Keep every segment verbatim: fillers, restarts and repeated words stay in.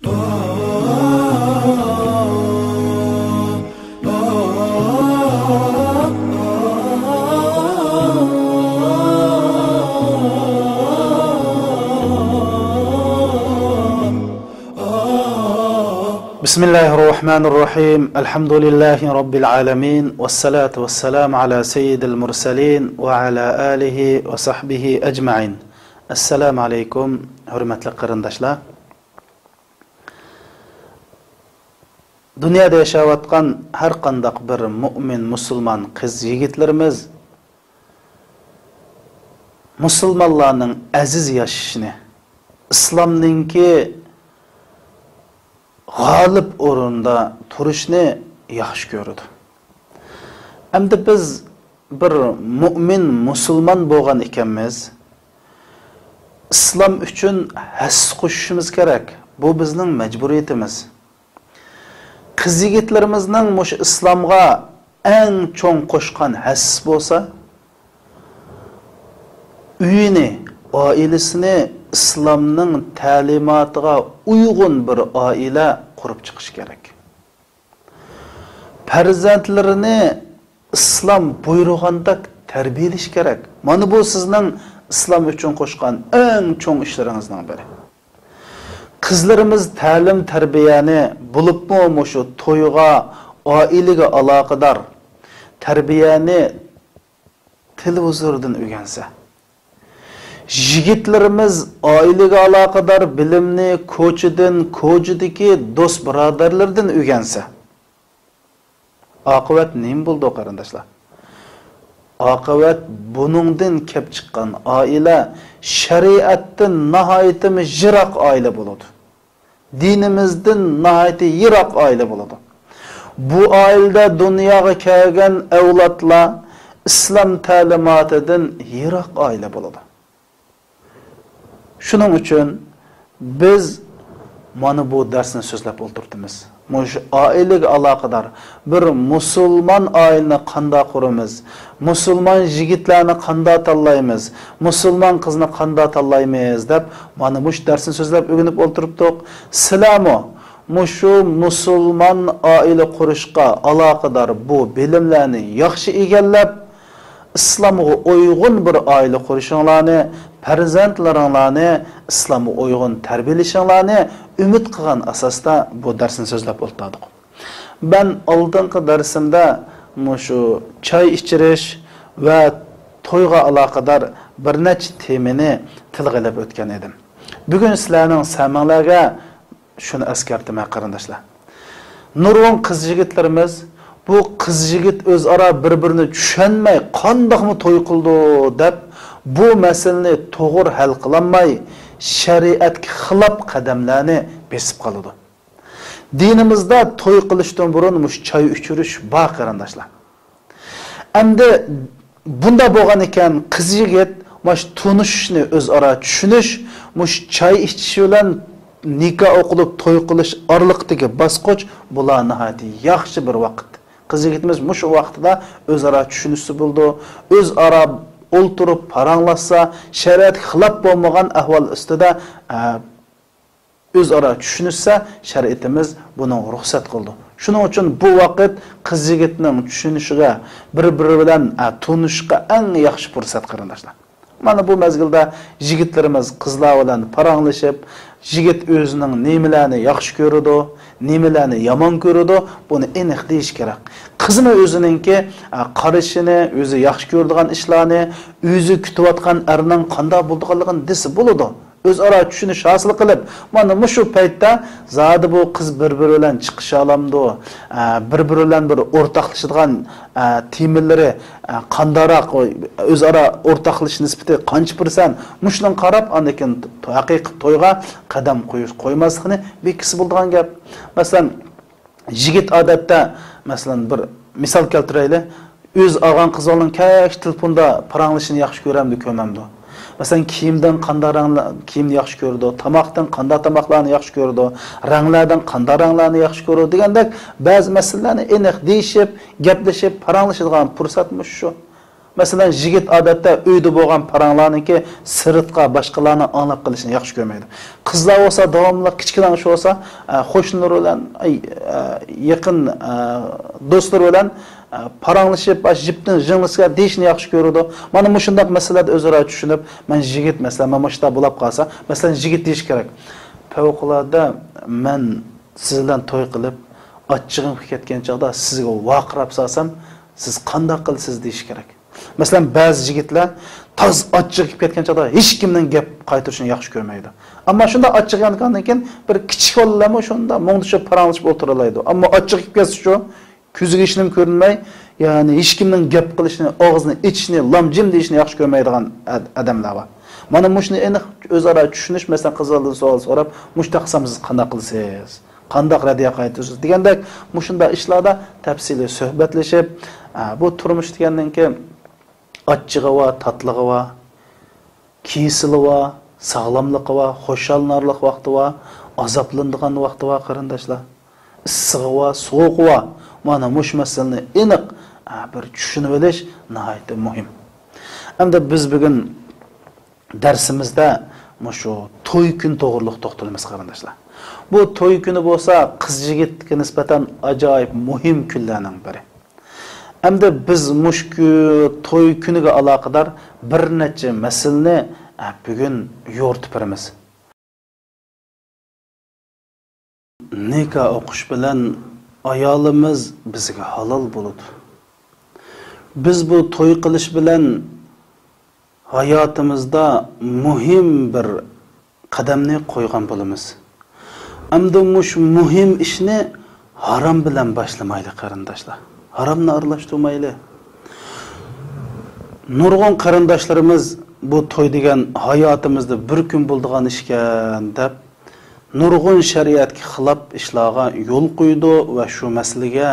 بسم الله الرحمن الرحيم. الحمد لله رب العالمين. والصلاة والسلام على سيد المرسلين وعلى آله وصحبه أجمعين. السلام عليكم، ھۆرمەتلىك قېرىنداشلار. دۇنيادا ياشاۋاتقان ھەر قانداق بىر مۇئمىن، مۇسۇلمان قىز يىگىتلىرىمىز مۇسۇلمانلارنىڭ ئەزىز ياشىشىنى، ئىسلامنىڭكى غالىب ئورۇندا تۇرۇشنى ياخشى كۆرىدۇ. ئەمدى بىز بىر مۇئمىن مۇسۇلمان بولغان ئىكەنمىز، ئىسلام ئۈچۈن ھەسسە قوشۇشىمىز كېرەك. بۇ بىزنىڭ مەجبۇرىيىتىمىز. قىز يىگىتلىرىمىزنىڭ مۇشۇ ئىسلامغا ئەڭ چوڭ قوشقان ھەسسىسى بولسا، ئۆيىنى، ئائىلىسىنى ئىسلامنىڭ تەلىماتىغا ئۇيغۇن بىر ئائىلە قۇرۇپ چىقىشى كېرەك. پەرزەنتلىرىنى ئىسلام بۇيرۇغاندەك تەربىيەلىشى كېرەك. مانا بۇ سىزنىڭ ئىسلام ئۈچۈن قوشقان ئەڭ چوڭ ئىشلىرىڭىزنىڭ بىرى. قىزلىرىمىز تەلىم-تەربىيەنى، بولۇپمۇ مۇشۇ تويغا، ئائىلىگە ئالاقىدار تەربىيەنى تېلېۋىزوردىن ئۆگەنسە، يىگىتلىرىمىز ئائىلىگە ئالاقىدار بىلىمنى كوچىدىن، كوچىدىكى دوست-بۇرادەرلىرىدىن ئۆگەنسە، ئاقىۋەت نېمە بولىدۇ، قېرىنداشلار؟ ئاقىۋەت بۇنىڭدىن كەپ چىققان ئائىلە شەرىئەتتىن ناھايىتىمۇ يىراق ئائىلە بولىدۇ. دىنىمىزدىن ناھايىتى يىراق ئائىلە بولىدۇ. بۇ ئائىلىدە دۇنياغا كەلگەن ئەۋلادلار ئىسلام تەلىماتىدىن يىراق ئائىلە بولىدۇ. شۇنىڭ ئۈچۈن بىز مانا بۇ دەرسنى سۆزلەپ ئولتۇرتىمىز. مۇشۇ ئائىلىگە ئالاقىدار بىر مۇسۇلمان ئائىلىنى قانداق قۇرىمىز، مۇسۇلمان يىگىتلەرنى قانداق تاللايمىز، مۇسۇلمان قىزنى قانداق تاللايمىز دەپ مانا مۇشۇ دەرسنى سۆزلەپ ئۆگىنىپ ئولتۇرۇپتۇق. سىلەرمۇ مۇشۇ مۇسۇلمان ئائىلە قۇرۇشقا ئالاقىدار بۇ بىلىملەرنى ياخشى ئىگىلەپ، ئىسلامغا ئۇيغۇن بىر ئائىلە قۇرۇشۇڭلارنى، پەرزەنتلىرىڭلارنى ئىسلامغا ئۇيغۇن تەربىيەلىشىڭلارنى ئۈمىد قىلغان ئاساستا بۇ دەرسنى سۆزلەپ ئولتۇردۇق. مەن ئالدىنقى دەرسىمدە مۇشۇ چاي ئىچىرىش ۋە تويغا ئالاقىدار بىر نەچچە تېمىنى تىلغا ئېلىپ ئۆتكەن ئىدىم. بۈگۈن سىلەرنىڭ سەمىڭلەرگە شۇنى ئەسكەرتىمەن، قېرىنداشلار. نۇرغۇن قىز-يىگىتلىرىمىز، بۇ قىز-يىگىت ئۆزئارا بىر-بىرىنى چۈشەنمەي قانداقمۇ توي قىلىدۇ دەپ، بۇ مەسىلىنى توغرا ھەل قىلالماي، شەرىئەتكە خىلاپ قەدەملەرنى بېسىپ قالىدۇ. دىنىمىزدا توي قىلىشتىن بۇرۇن مۇشۇ چاي ئىچۈرۈش بار، قېرىنداشلار. ئەمدى بۇنداق بولغان ئىكەن، قىز-يىگىت مۇشۇ تونۇشۇشنى، ئۆزئارا چۈشىنىش، مۇشۇ چاي ئىچىش بىلەن نىكاھ ئوقۇلۇپ توي قىلىش ئارىلىقىدىكى باسقۇچ، بۇلار ناھايىتى ياخشى بىر ۋاقىت. قىز-يىگىتىمىز مۇشۇ ۋاقتىدا ئۆزئارا چۈشىنىشسە بولىدۇ، ئۆزئارا ئولتۇرۇپ پاراڭلاشسا، شەرىئەتكە خىلاپ بولمىغان ئەھۋال ئۈستىدە، ئە، ئۆزئارا چۈشىنىشسە، شەرىئىتىمىز بۇنىڭغا رۇخسەت قىلىدۇ. شۇنىڭ ئۈچۈن بۇ ۋاقىت قىز-يىگىتنىڭ چۈشىنىشىگە، بىر-بىرى بىلەن، ئە، تونۇشۇشقا ئەڭ ياخشى پۇرسەت، قېرىنداشلار. مانا بۇ مەزگىلدە يىگىتلىرىمىز قىزلار بىلەن پاراڭلىشىپ، يىگىت ئۆزىنىڭ نېمىلەرنى ياخشى كۆرىدۇ، نېمىلەرنى يامان كۆرىدۇ، بۇنى ئېنىق دېيىش كېرەك. قىزمۇ ئۆزىنىڭكى، ئە، قارىشىنى، ئۆزى ياخشى كۆرىدىغان ئىشلارنى، ئۆزى كۈتۈۋاتقان ئەرنىڭ قانداق بولىدىغانلىقىنى دېسە بولىدۇ. ئۆزئارا چۈشىنىش ھاسىل قىلىپ، مانا مۇشۇ پەيتتە زادى بۇ قىز بىر-بىرى بىلەن چىقىشالامدۇ، ئە، بىر-بىرى بىلەن بىر ئورتاقلىشىدىغان، ئە، تېمىلىرى، ئە، قانداقراق، ئۆزئارا ئورتاقلىشىش نىسبىتى قانچە پىرسەنت، مۇشۇنىڭغا قاراپ، ئاندىن كېيىن ھەقىقىي تويغا قەدەم قويۇش، قويماسلىقىنى بېكىتسە بولىدىغان گەپ. مەسىلەن، يىگىت ئادەتتە، مەسىلەن، بىر مىسال كەلتۈرەيلى، ئۆز ئالغان قىزىڭنىڭ كەچ تېلېفوندا پاراڭلىشىنى ياخشى كۆرەمدۇ، كۆرمەمدۇ؟ مەسىلەن، كىيىمدىن قانداق رەڭلەر، كىيىمنى ياخشى كۆرىدۇ، تاماقتىن قانداق تاماقلارنى ياخشى كۆرىدۇ، رەڭلەردىن قانداق رەڭلەرنى ياخشى كۆرىدۇ دېگەندەك بەزى مەسىلىلەرنى ئېنىق دېيىشىپ، گەپلىشىپ، پاراڭلىشىدىغان پۇرسەت مۇشۇ شۇ. مەسىلەن، يىگىت ئادەتتە ئۆيدە بولغان پاراڭلارنىڭكى سىرتقا، باشقىلارنىڭ ئاڭلاپ قېلىشىنى ياخشى كۆرمەيدۇ. قىزلار بولسا داۋاملىق كىچىككىنە ئىش بولسا، ئە، قوشنىلىرى بىلەن، ئەي، ئە، يېقىن، ئە، دوستلىرى بىلەن، ئە، پاراڭلىشىپ، ئاشۇ جىپنىڭ جىڭلىسىگە دېيىشنى ياخشى كۆرىدۇ. مانا مۇشۇنداق مەسىلىلەردە ئۆزئارا چۈشىنىپ، مەن يىگىت، مەسىلەن، مانا مۇشۇنداق بولۇپ قالسا، مەسىلەن، يىگىت دېيىشى كېرەك، پەۋقۇلئاددە مەن سىز بىلەن توي قىلىپ، ئاچچىقىم كەتكەن چاغدا سىزگە ۋارقىراپ سالسام، سىز قانداق قىلىسىز دېيىشى كېرەك. مەسىلەن، بەزى يىگىتلەر تاز ئاچچىقى كېلىپ كەتكەن چاغدا ھېچكىمنىڭ گەپ قايتۇرۇشىنى ياخشى كۆرمەيدۇ. ئەمما شۇنداق ئاچچىقى يانغاندىن كېيىن بىر كىچىك بالىلارمۇ شۇنداق مۇڭدىشىپ، پاراڭلىشىپ ئولتۇرالايدۇ. ئەمما ئاچچىقى كېلىپ كەتسىچۇ، كۆزىگە ھېچنېمە كۆرۈنمەي، يەنى ھېچكىمنىڭ گەپ قىلىشىنى، ئاغزىنى ئېچىشىنى، لامجىم دېيىشىنى ياخشى كۆرمەيدىغان ئاد-، ئادەملەر بار. مانا مۇشۇنى ئېنىق ئۆزئارا چۈشىنىش، مەسىلەن، قىز بالىدىن سوئال سوراپ، مۇشۇنداق قىلسام سىز قانداق قىلىسىز؟ قانداق رەددىيە قايتۇرىسىز؟ دېگەندەك مۇشۇنداق ئىشلاردا تەپسىلىي سۆھبەتلىشىپ، ئە، بۇ تۇرمۇش دېگەننىڭكى ئاچچىقى بار، تاتلىقى بار، كېسىلى بار، ساغلاملىقى بار، خۇشاللىنارلىق ۋاقتى بار، ئازابلىنىدىغان ۋاقتى بار، قېرىنداشلار. ئىسسىقى بار، سوغۇقى بار. مانا مۇشۇ مەسىلىنى ئېنىق، ئە، بىر چۈشىنىۋېلىش ناھايىتى مۇھىم. ئەمدى بىز بۈگۈن دەرسىمىزدە مۇشۇ توي كۈنى توغرىلىق توختىلىمىز، قېرىنداشلار. بۇ توي كۈنى بولسا قىز يىگىتكە نىسبەتەن ئاجايىپ مۇھىم كۈنلەرنىڭ بىرى. ئەمدى بىز مۇشۇ كۈ-، توي كۈنىگە ئالاقىدار بىر نەچچە مەسىلىنى، ئە، بۈگۈن يورۇتۇپ بېرىمىز. نىكاھ ئوقۇش بىلەن ئايالىمىز بىزگە ھالال بولىدۇ. بىز بۇ توي قىلىش بىلەن ھاياتىمىزدا مۇھىم بىر قەدەمنى قويغان بولىمىز. ئەمدى مۇشۇ مۇھىم ئىشنى ھارام بىلەن باشلىمايلى، قېرىنداشلار. ھارامنى ئارىلاشتۇرمايلى. نۇرغۇن قېرىنداشلىرىمىز بۇ توي دېگەن ھاياتىمىزدا بىر كۈن بولىدىغان ئىشكەن دەپ، نۇرغۇن شەرىئەتكە خىلاپ ئىشلارغا يول قويىدۇ ۋە شۇ مەسىلىگە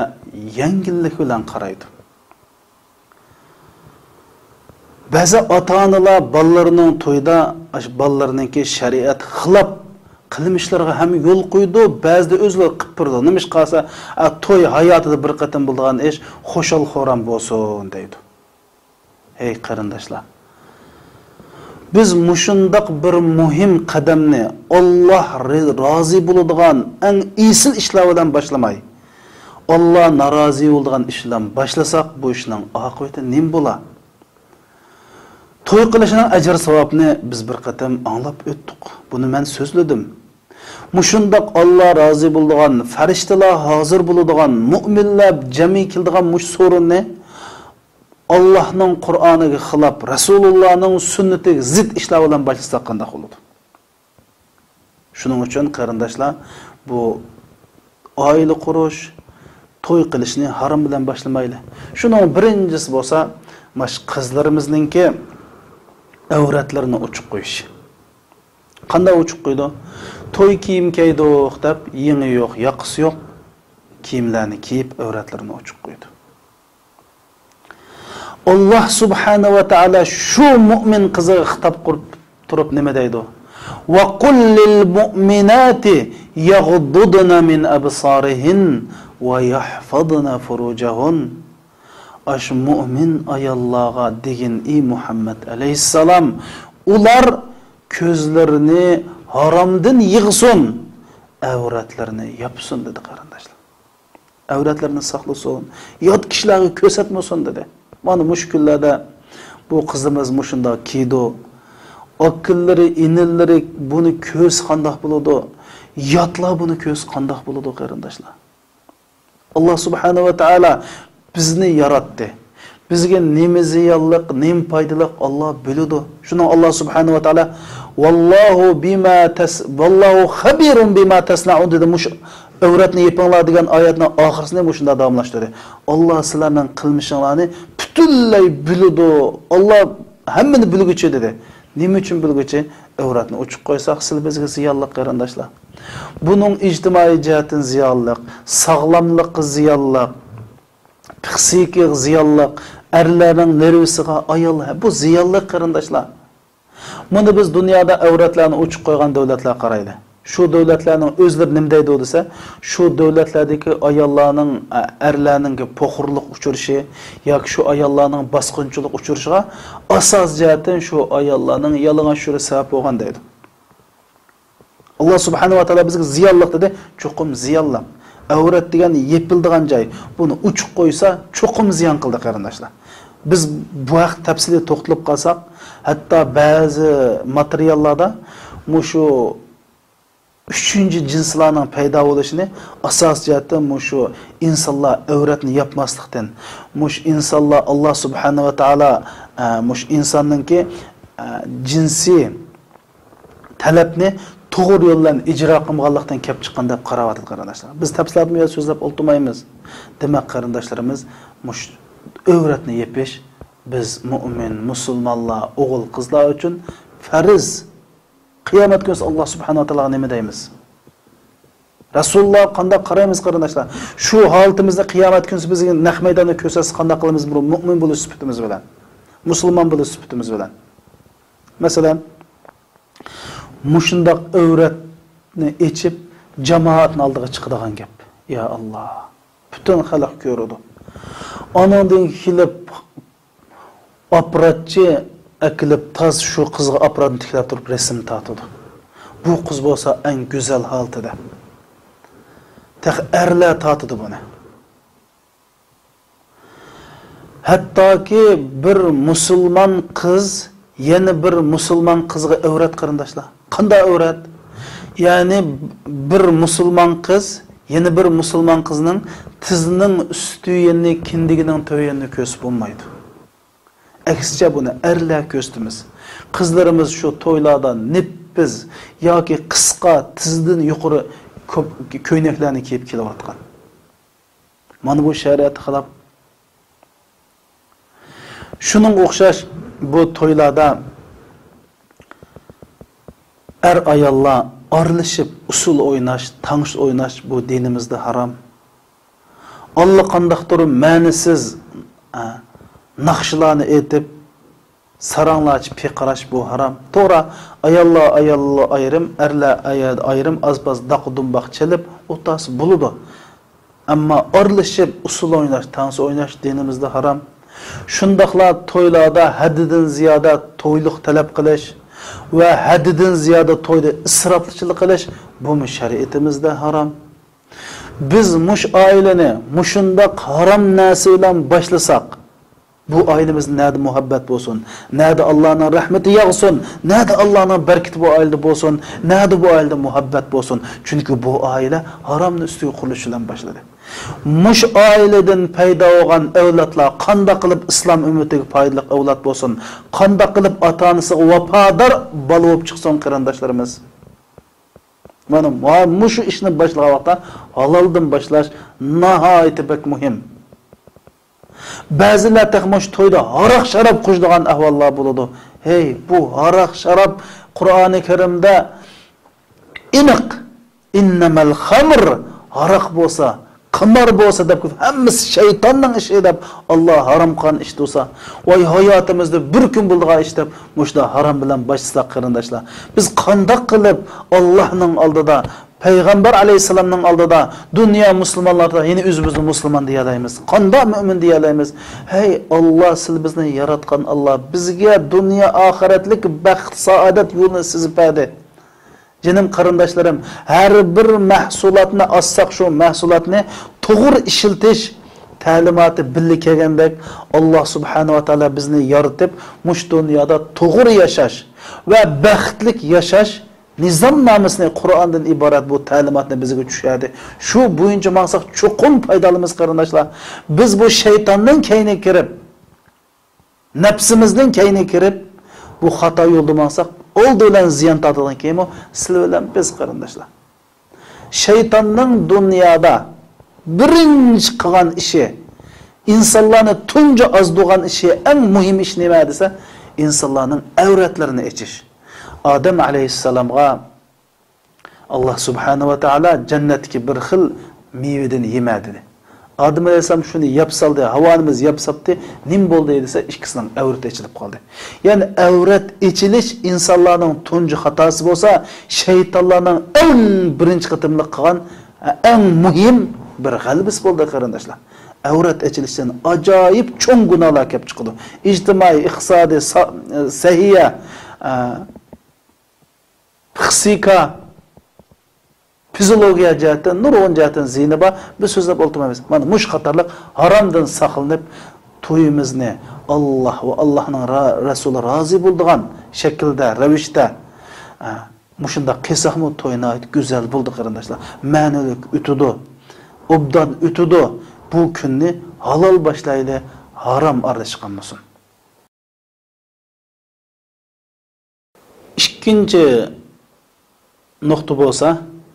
يەڭگىللىك بىلەن قارايدۇ. بەزى ئاتا-ئانىلار بالىلىرىنىڭ تويىدا، ئاشۇ بالىلىرىنىڭكى شەرىئەتكە خىلاپ قىلمىشلىرىغا ھەم يول قويىدۇ، بەزىدە ئۆزلىرى قىلىپ بېرىدۇ. نېمىشقا دېسە، ئە، توي ھاياتىدا بىر قېتىم بولىدىغان ئىش، خۇشال-خۇرام بولسۇن دەيدۇ. ھەي قېرىنداشلار، بىز مۇشۇنداق بىر مۇھىم قەدەمنى ئاللا رى-، رازى بولىدىغان ئەڭ ئېسىل ئىشلار بىلەن باشلىماي، ئاللا نارازى بولىدىغان ئىش بىلەن باشلىساق، بۇ ئىشنىڭ ئاقىۋىتى نېمە بولا؟ توي قىلىشنىڭ ئەجىر-ساۋابىنى بىز بىر قېتىم ئاڭلاپ ئۆتتۇق. بۇنى مەن سۆزلىدىم. مۇشۇنداق ئاللا رازى بولىدىغان، پەرىشتىلەر ھازىر بولىدىغان، مۇئمىنلەر جەمئىي كېلىدىغان مۇشۇ سورۇننى ئاللاھنىڭ قۇرئانىغا خىلاپ، رەسۇلۇللانىڭ سۈننىتىگە زىت ئىشلار بىلەن باشلىساق قانداق بولىدۇ؟ شۇنىڭ ئۈچۈن، قېرىنداشلار، بۇ ئائىلە قۇرۇش، توي قىلىشنى ھارام بىلەن باشلىمايلى. شۇنىڭ بىرىنچىسى بولسا، ماش قىزلىرىمىزنىڭكى ئەۋرەتلىرىنى ئوچۇق قويۇش. قانداق ئوچۇق قويىدۇ؟ توي كىيىم كىيدۇق دەپ، يېڭى يوق، ياقىسى يوق كىيىملەرنى كىيىپ، ئەۋرەتلىرىنى ئوچۇق قويىدۇ. ئاللا سۇبھانە ۋە تائالا شۇ مۇئمىن قىزىغا خىتاب قۇرۇپ تۇرۇپ نېمە دەيدۇ؟ «وَقُلْ لِلْمُؤْمِنَاتِ يَغْضُضْنَ مِنْ أَبْصَارِهِنَّ وَيَحْفَظْنَ فُرُوجَهُنَّ.» ئاشۇ مۇئمىن ئاياللارغا دېگىن، ئى مۇھەممەد ئەلەيھىسسالام، ئۇلار كۆزلىرىنى ھارامدىن يىغسۇن، ئەۋرەتلىرىنى ياپسۇن، دېدى، قېرىنداشلار. ئەۋرەتلىرىنى ساقلىسۇن، يات كىشىلەرگە كۆرسەتمىسۇن، دېدى. مانا مۇشۇ كۈنلەردە بۇ قىزىمىز مۇشۇنداق كىيىدۇ. ئاكىلىرى، ئىنىلىرى بۇنى كۆرسە قانداق بولىدۇ؟ ياتلار بۇنى كۆرسە قانداق بولىدۇ، قېرىنداشلار؟ ئاللا سۇبھانە ۋە تائالا بىزنى ياراتتى. بىزگە نېمە زىيانلىق، نېمە پايدىلىق، ئاللا بىلىدۇ. شۇنىڭ ئاللا سۇبھانە ۋە تائالا، «ۋاللاھۇ بىما تەس-، ۋاللاھۇ خەبىرۇن بىما تەسنەئۇن» دېدى. مۇشۇ ئەۋرەتنى يېپىڭلار دېگەن ئايەتنىڭ ئاخىرىسىنى مۇشۇنداق داۋاملاشتۇردى. ئاللا سىلەرنىڭ قىلمىشىڭلارنى پۈتۈنلەي بىلىدۇ. ئاللا ھەممىنى بىلگۈچى، دېدى. نېمە ئۈچۈن بىلگۈچى؟ ئەۋرەتنى ئوچۇق قويساق، سىلى بىزگە زىيانلىق، قېرىنداشلار. بۇنىڭ ئىجتىمائىي جەھەتتىن زىيانلىق، ساغلاملىققا زىيانلىق، پسىخىكىغا زىيانلىق، ئەرلەرنىڭ نېرۋىسىغا، ئايال، بۇ زىيانلىق، قېرىنداشلار. مانا بىز دۇنيادا ئەۋرەتلەرنى ئوچۇق قويغان دۆلەتلەرگە قارايلى. شۇ دۆلەتلەرنىڭ ئۆزلىرى نېمە دەيدۇ دېسە، شۇ دۆلەتلەردىكى ئاياللارنىڭ، ئە، ئەرلەرنىڭ پوخۇرلۇق ئۇچرىشى ياكى شۇ ئاياللارنىڭ باسقۇنچىلىق ئۇچرىشىغا ئاساسىي جەھەتتىن شۇ ئاياللارنىڭ يالىڭاچ يۈرۈشى سەۋەب بولغان دەيدۇ. ئاللا سۇبھانەھۇ ۋە تائالا بىزگە زىيانلىق دېدى، چوقۇم زىيانلىق. ئەۋرەت دېگەن يېپىلىدىغان جاي. بۇنى ئوچۇق قويسا، چوقۇم زىيان قىلدى، قېرىنداشلار. بىز بۇ ھەقتە تەپسىلىي توختىلىپ قالساق، ھەتتا بەزى ماتېرىياللاردا مۇشۇ ئۈچىنچى جىنسلارنىڭ پەيدا بولۇشىنى ئاساسىي جەھەتتىن مۇشۇ ئىنسانلار ئەۋرەتنى ياپماسلىقتىن، مۇشۇ ئىنسانلار ئاللا سۇبھانەھۇ ۋە تائالا، ئە، مۇشۇ ئىنساننىڭكى، ئە، جىنسىي تەلەپنى توغرا يول بىلەن ئىجرا قىلمىغانلىقتىن كەپ چىققان دەپ قاراۋاتىدۇ، قېرىنداشلار. بىز تەپسىلاتنى بۇ يەردە سۆزلەپ ئولتۇرمايمىز. دېمەك، قېرىنداشلىرىمىز، مۇشۇ ئەۋرەتنى يېپىش بىز مۆمىن، مۇسۇلمانلار، ئوغۇل-قىزلار ئۈچۈن پەرز. قىيامەت كۈنىسى ئاللا سۇبھانەھۇ ۋە تائالاغا نېمە دەيمىز؟ رەسۇلۇللاھقا قانداق قارايمىز، قېرىنداشلار؟ شۇ ھالىتىمىزنى قىيامەت كۈنىسى بىزگە نەق مەيداندا كۆرسەتسە قانداق قىلىمىز؟ بۇ مۆمىن بولۇش سۈپىتىمىز بىلەن، مۇسۇلمان بولۇش سۈپىتىمىز بىلەن. مەسىلەن، مۇشۇنداق ئەۋرەتنى ئېچىپ، جامائەتنىڭ ئالدىغا چىقىدىغان گەپ. يا ئاللا، پۈتۈن خەلق كۆرىدۇ. ئانىڭدىن كېلىپ ئاپپاراتچى ئەكېلىپ تاز شۇ قىزغا ئاپپاراتنى تىكلەپ تۇرۇپ رەسىم تارتىدۇ. بۇ قىز بولسا ئەڭ گۈزەل ھالىتىدە. تېخى ئەرلەر تارتىدۇ بۇنى. ھەتتاكى بىر مۇسۇلمان قىز يەنە بىر مۇسۇلمان قىزغا ئەۋرەت، قېرىنداشلار. قانداق ئەۋرەت؟ يەنى بىر مۇسۇلمان قىز يەنە بىر مۇسۇلمان قىزنىڭ تىزىنىڭ ئۈستى يەنى كىندىكىنىڭ تۆۋىنىنى كۆرسە بولمايدۇ. ئەكسىچە بۇنى ئەرلەر كۆرسىتىمىز. قىزلىرىمىز شۇ تويلاردا نېپىز ياكى قىسقا تىزدىن يۇقىرى كۆپ كۆينەكلەرنى كىيىپ كېلىۋاتقان. مانا بۇ شەرىئەتكە خىلاپ. شۇنىڭغا ئوخشاش بۇ تويلاردا ئەر-ئاياللار ئارىلىشىپ ئۇسسۇل ئويناش، تانسا ئويناش بۇ دىنىمىزدا ھارام. ئاللىقانداقتۇر مەنىسىز، ئە، ناخشىلارنى ئېيتىپ، ساراڭلارچە پىرقىراش بۇ ھارام. توغرا، ئاياللار ئاياللار ئايرىم، ئەرلەر ئايال ئايرىم، ئاز-پاز داقا-دۇمباق چېلىپ ئولتۇرسا بولىدۇ. ئەمما ئارىلىشىپ ئۇسسۇل ئويناش، تانسا ئويناش دىنىمىزدا ھارام. شۇنداقلا تويلاردا ھەددىدىن زىيادە تويلۇق تەلەپ قىلىش ۋە ھەددىدىن زىيادە تويدا ئىسراپچىلىق قىلىش، بۇمۇ شەرىئىتىمىزدە ھارام. بىز مۇشۇ ئائىلىنى مۇشۇنداق ھارام نەرسە بىلەن باشلىساق، بۇ ئائىلىمىزدە نەدە مۇھەببەت بولسۇن، نەدە ئاللانىڭ رەھمىتى ياغسۇن، نەدە ئاللانىڭ بەرىكىتى بۇ ئائىلىدە بولسۇن، نەدە بۇ ئائىلىدە مۇھەببەت بولسۇن؟ چۈنكى بۇ ئائىلە ھارامنى ئۈستىگە قۇرۇلۇش بىلەن باشلىدى. مۇشۇ ئائىلىدىن پەيدا بولغان ئەۋلادلار قانداق قىلىپ ئىسلام ئۈممىتىگە پايدىلىق ئەۋلاد بولسۇن؟ قانداق قىلىپ ئاتا-ئانىسىغا ۋاپادار بالا بولۇپ چىقسۇن، قېرىنداشلىرىمىز؟ مانا، ما-، مۇشۇ ئىشنى باشلىغان ۋاقىتتا ھالالدىن باشلاش ناھايىتى بەك مۇھىم. بەزىلەر تېخى مۇشۇ تويدا ھاراق-شاراب قۇيىدىغان ئەھۋاللار بولىدۇ. ھەي، بۇ ھاراق-شاراب قۇرئانى كەرىمدە ئېنىق، «ئىننەمەل خەمر»، ھاراق بولسا، قىمار بولسا دەپ، ھەممىسى شەيتاننىڭ ئىشى دەپ، ئاللا ھارام قىلغان ئىش تۇرسا، ۋاي، ھاياتىمىزدا بىر كۈن بولىدىغان ئىش دەپ، مۇشۇنداق ھارام بىلەن باشلىساق، قېرىنداشلار، بىز قانداق قىلىپ ئاللانىڭ ئالدىدا، پەيغەمبەر ئەلەيھىسسالامنىڭ ئالدىدا، دۇنيا مۇسۇلمانلاردا يەنە ئۆزىمىزنى مۇسۇلمان دېيەلەيمىز؟ قانداق مۆمىن دېيەلەيمىز؟ ھەي، ئاللا، سىلى بىزنى ياراتقان ئاللا، بىزگە دۇنيا ئاخىرەتلىك بەخت، سائادەت يولىنى سىزىپ بەردى. جېنىم قېرىنداشلىرىم، ھەر بىر مەھسۇلاتنى ئالساق، شۇ مەھسۇلاتنى توغرا ئىشلىتىش تەلىماتى بىللە كەلگەندەك، ئاللا سۇبھانەھۇ ۋە تائالا بىزنى يارىتىپ، مۇشۇ دۇنيادا توغرا ياشاش ۋە بەختلىك ياشاش نىزامنامىسىنى، قۇرئاندىن ئىبارەت بۇ تەلىماتنى بىزگە چۈشەردى. شۇ بويىچە ماڭساق، چوقۇم پايدا ئالىمىز، قېرىنداشلار. بىز بۇ شەيتاننىڭ كەينىگە كىرىپ، نەپسىمىزنىڭ كەينىگە كىرىپ، بۇ خاتا يولدا ماڭساق، ئالدى بىلەن زىيان تارتىدىغان كىمۇ؟ سىلەر بىلەن بىز، قېرىنداشلار. شەيتاننىڭ دۇنيادا بىرىنچى قىلغان ئىشى، ئىنسانلارنى تۇنجى ئازدۇرغان ئىشى، ئەڭ مۇھىم ئىش نېمە دېسە، ئىنسانلارنىڭ ئەۋرەتلىرىنى ئېچىش. ئادەم ئەلەيھىسسالامغا ئاللا سۇبھانەھۇ ۋە تائالا جەننەتتىكى بىر خىل مېۋىدىن يېمە دېدى. ئادەم ئەلەيھىسسالام شۇنى يەپ سالدى، ھاۋا ئانىمىز يەپ ساپتى، نېمە بولدى دېسە، ئىككىسىنىڭ ئەۋرىتى ئېچىلىپ قالدى. يەنى ئەۋرەت ئېچىلىش ئىنسانلارنىڭ تۇنجى خاتاسى بولسا، شەيتانلارنىڭ ئەڭ بىرىنچى قېتىملىق قىلغان، ئەڭ مۇھىم بىر غەلىبىسى بولدى، قېرىنداشلار. ئەۋرەت ئېچىلىشتىن ئاجايىپ چوڭ گۇناھلار كەپ چىقىدۇ. ئىجتىمائىي، ئىقتىسادىي، سا-، سەھىيە، ئە، پىسخىكا، فىزىولوگىيە جەھەتتىن، نۇرغۇن جەھەتتىن زىيىنى بار. بىز سۆزلەپ ئولتۇرمايمىز. مانا مۇشۇ قاتارلىق ھارامدىن ساقلىنىپ، تويىمىزنى ئاللا ۋە ئاللانىڭ را-، رەسۇلى رازى بولىدىغان شەكىلدە، رەۋىشتە، ئە، مۇشۇنداق قىلساقمۇ توي ناھايىتى گۈزەل بولىدۇ، قېرىنداشلار. مەنىلىك ئۆتىدۇ، ئوبدان ئۆتىدۇ. بۇ كۈننى ھالال باشلايلى، ھارام ئارىلىشىپ قالمىسۇن. ئىككىنچى نۇقتا بولسا،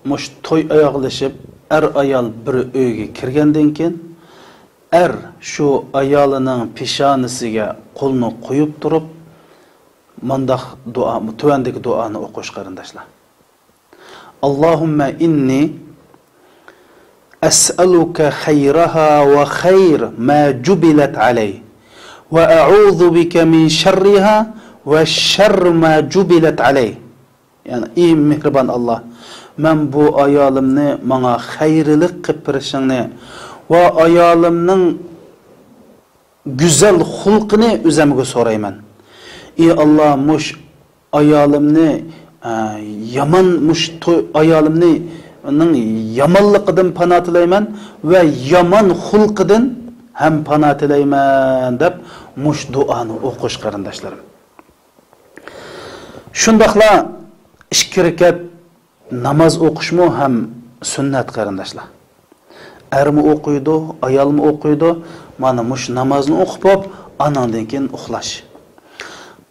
مۇشۇ توي ئاياغلىشىپ، ئەر-ئايال بىر ئۆيگە كىرگەندىن كېيىن، ئەر شۇ ئايالىنىڭ پېشانىسىگە قولىنى قويۇپ تۇرۇپ، مانداق دۇئا، تۆۋەندىكى دۇئانى ئوقۇش، قېرىنداشلار. اللهم إني أسألك خيرها وخير ما جبلت عليه، وأعوذ بك من شرها وشر ما جبلت عليه. يەنى، ئى مېھرىبان ئاللا، مەن بۇ ئايالىمنى ماڭا خەيرلىك قىلىپ بېرىشىڭنى ۋە ئايالىمنىڭ گۈزەل خۇلقىنى ئۆزەمگە سورايمەن. ئى ئاللا، مۇش ئايالىمنى، ئە، يامان، مۇش تو-، ئايالىمنى، نىڭ يامانلىقىدىن پانا تىلەيمەن ۋە يامان خۇلقىدىن ھەم پانا تىلەيمەن، دەپ مۇش دۇئانى ئوقۇش، قېرىنداشلىرىم. شۇنداقلا ئىككى رەكەت ناماز ئوقۇشمۇ ھەم سۈننەت، قېرىنداشلار. ئەرمۇ ئوقۇيدۇ، ئايالمۇ ئوقۇيدۇ. مانا مۇشۇ نامازنى ئوقۇپ بولۇپ، ئاناندىن كېيىن ئۇخلاش.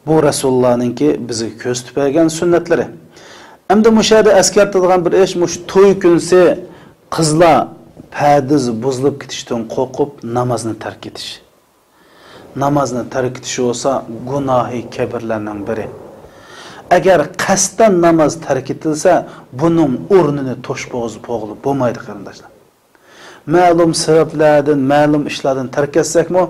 بۇ رەسۇلۇللانىڭكى بىزگە كۆرسىتىپ بەرگەن سۈننەتلىرى. ئەمدى مۇشۇ يەردە ئەسكەرتىدىغان بىر ئىش، مۇشۇ توي كۈنسى قىزلار پەردىزى بۇزۇلۇپ كېتىشتىن قورقۇپ نامازنى تەرك ئېتىش. نامازنى تەرك ئېتىش بولسا گۇناھى كەبىرلەرنىڭ بىرى. ئەگەر قەستەن ناماز تەرك ئېتىلسە، بۇنىڭ ئورنىنى توشۇپ بولغىلى بولمايدۇ، قېرىنداشلار. مەلۇم سەۋەبلەردىن، مەلۇم ئىشلاردىن تەرك ئەتسەكمۇ،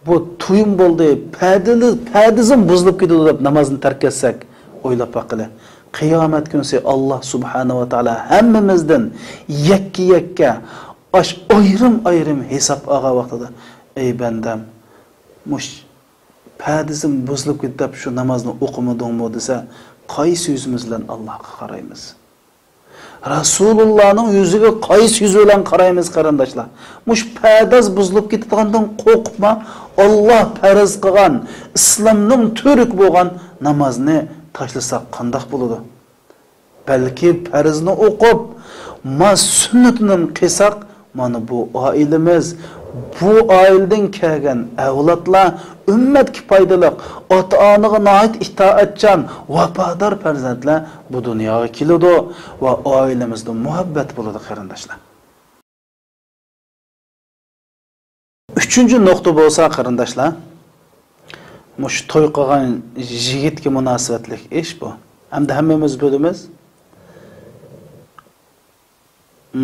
بۇ تويۇم بولدى، پەردىلى-، پەردىزىم بۇزۇلۇپ كېتىدۇ دەپ نامازنى تەرك ئەتسەك، ئويلاپ باققىلى. قىيامەت كۈنسى ئاللا سۇبھانەھۇ ۋە تائالا ھەممىمىزدىن يەككە-يەككە ئاش ئايرىم-ئايرىم ھېساب ئالغان ۋاقتىدا، ئەي بەندەم، مۇش پەردىزىم بۇزۇلۇپ كېتىپ شۇ نامازنى ئوقۇمىدىڭمۇ دېسە، قايسى يۈزىمىز بىلەن ئاللاغا قارايمىز؟ رەسۇلۇللانىڭ يۈزىگە قايسى يۈز بىلەن قارايمىز، قېرىنداشلار؟ مۇشۇ پەرداز بۇزۇلۇپ كېتىدىغاندىن قورقۇپما، ئاللا پەرز قىلغان، ئىسلامنىڭ تۈۋرۈكى بولغان نامازنى تاشلىساق قانداق بولىدۇ؟ بەلكى پەرزنى ئوقۇپ، ما سۈننىتىنىمۇ قىلساق، مانا بۇ ئائىلىمىز، بۇ ئائىلىدىن كەلگەن ئەۋلادلار ئۈممەتكە پايدىلىق، ئاتا-ئانىغا ناھايىتى ئىتائەتچان، ۋاپادار پەرزەنتلەر بۇ دۇنياغا كېلىدۇ ۋە ئائىلىمىزدە مۇھەببەت بولىدۇ، قېرىنداشلار. ئۈچىنچى نۇقتا بولسا، قېرىنداشلار، مۇشۇ توي قىلغان يىگىتكە مۇناسىۋەتلىك ئىش بۇ. ئەمدى ھەممىمىز بىلىمىز،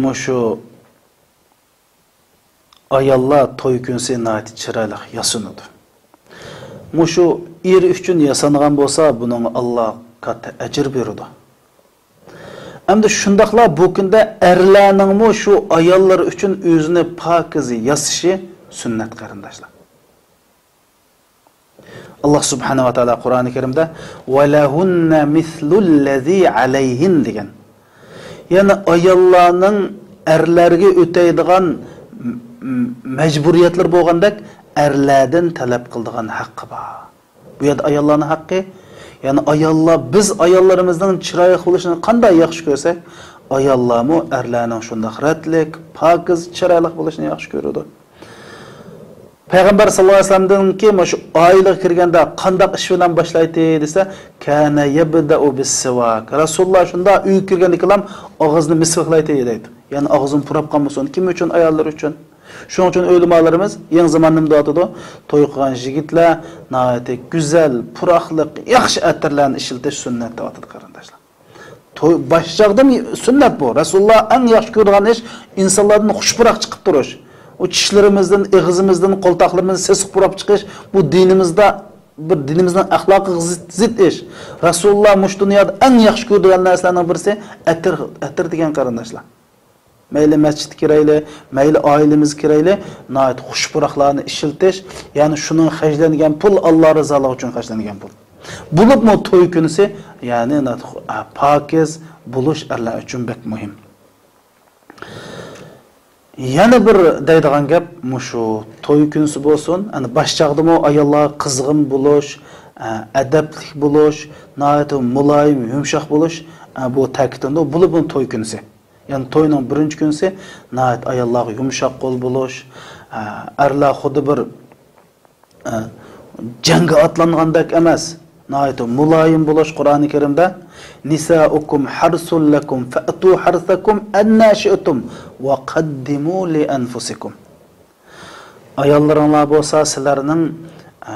مۇشۇ ئاياللار توي كۈنسى ناھايىتى چىرايلىق ياسىنىدۇ. مۇشۇ ئېرى ئۈچۈن ياسانغان بولسا، بۇنىڭغا ئاللا كاتتا ئەجىر بېرىدۇ. ئەمدى شۇنداقلا بۇ كۈندە ئەرلەرنىڭمۇ شۇ ئاياللىرى ئۈچۈن ئۆزىنى پاكىز ياسىشى سۈننەت، قېرىنداشلار. ئاللا سۇبھانەھۇ ۋە تائالا قۇرئانى كەرىمدە «ۋەلەھۇننە مىسلۇللەزى ئەلەيھىن» دېگەن. يەنى ئاياللارنىڭ ئەرلەرگە ئۆتەيدىغان م-، م-، مەجبۇرىيەتلىرى بولغاندەك، ئەرلەردىن تەلەپ قىلىدىغان ھەققى بار. بۇ يەردە ئاياللارنىڭ ھەققى، يەنى ئاياللار، بىز ئاياللىرىمىزنىڭ چىرايلىق بولۇشىنى قانداق ياخشى كۆرسەك، ئاياللارمۇ ئەرلەرنىڭ شۇنداق رەتلىك، پاكىز، چىرايلىق بولۇشىنى ياخشى كۆرىدۇ. پەيغەمبەر ساللاللاھۇ ئەلەيھى ۋەسەللەمدىنكى مۇشۇ ئائىلىگە كىرگەندە قانداق ئىش بىلەن باشلايتتى دېسە، كانە يەبدەئۇ بىسسىۋاك. رەسۇلۇللا شۇنداق ئۆيگە كىرگەندىكىنلا ئاغزىنى مىسۋاكلايتتى دەيدۇ. يەنى ئاغزىنى پۇراپ قالمىسۇن. كىم ئۈچۈن؟ ئاياللىرى ئۈچۈن. شۇنىڭ ئۈچۈن ئۆلىمالىرىمىز يېڭى زامان نېمە دەۋاتىدۇ؟ توي قىلغان يىگىتلەر ناھايىتى گۈزەل، پۇراقلىق، ياخشى ئەتىرلەرنى ئىشلىتىش سۈننەت دەۋاتىدۇ، قېرىنداشلار. توي، باش چاغدىن سۈننەت بۇ. رەسۇلۇللا ئەڭ ياخشى كۆرىدىغان ئىش ئىنسانلاردىن خۇش پۇراق چىقىپ تۇرۇش. ئۇ چىشلىرىمىزدىن، ئېغىزىمىزدىن قورساقلىرىمىزنى سېسىق پۇراپ چىقىش، بۇ دىنىمىزدا بىر دىنىمىزنىڭ ئەخلاقىغا زىت، زىت ئىش. رەسۇلۇللا مۇشۇ دۇنيادا ئەڭ ياخشى كۆرىدىغان نەرسىلەرنىڭ بىرسى ئەتىر، ئەتىر دېگەن قېرىنداشلار. مەيلى مەسچىتكە كىرەيلى، مەيلى ئائىلىمىزگە كىرەيلى، ناھايىتى خۇش پۇراقلارنى ئىشلىتىش، يەنى شۇنىڭ خەجلەنگەن پۇل ئاللا رىزالىقى ئۈچۈن خەجلەنگەن پۇل. بولۇپمۇ توي كۈنىسى، يەنى ناھايىتى خۇ-، ئە، پاكىز بولۇش ئەرلەر ئۈچۈن بەك مۇھىم. يەنە بىر دەيدىغان گەپ مۇشۇ توي كۈنىسى بولسۇن، ئەنە باش چاغدىمۇ ئاياللارغا قىزغىن بولۇش، ئە، ئەدەپلىك بولۇش، ناھايىتى مۇلايىم، يۇمشاق بولۇش، ئە، بۇ تەكىتلىنىدۇ، بولۇپمۇ توي كۈنىسى. يەنى توينىڭ بىرىنچى كۈنىسى ناھايىتى ئاياللارغا يۇمشاق قول بولۇش، ئە، ئەرلەر خۇددى بىر، ئە، جەڭگە ئاتلانغاندەك ئەمەس، ناھايىتى مۇلايىم بولۇش. قۇرئانى كەرىمدە، نىسائۇكۇم ھەرسۇل لەكۇم فەئتۇ ھەرسەكۇم ئەننا شىئتۇم ۋە قەددىمۇ لىئەنفۇسىكۇم. ئاياللىرىڭلار بولسا سىلەرنىڭ، ئە،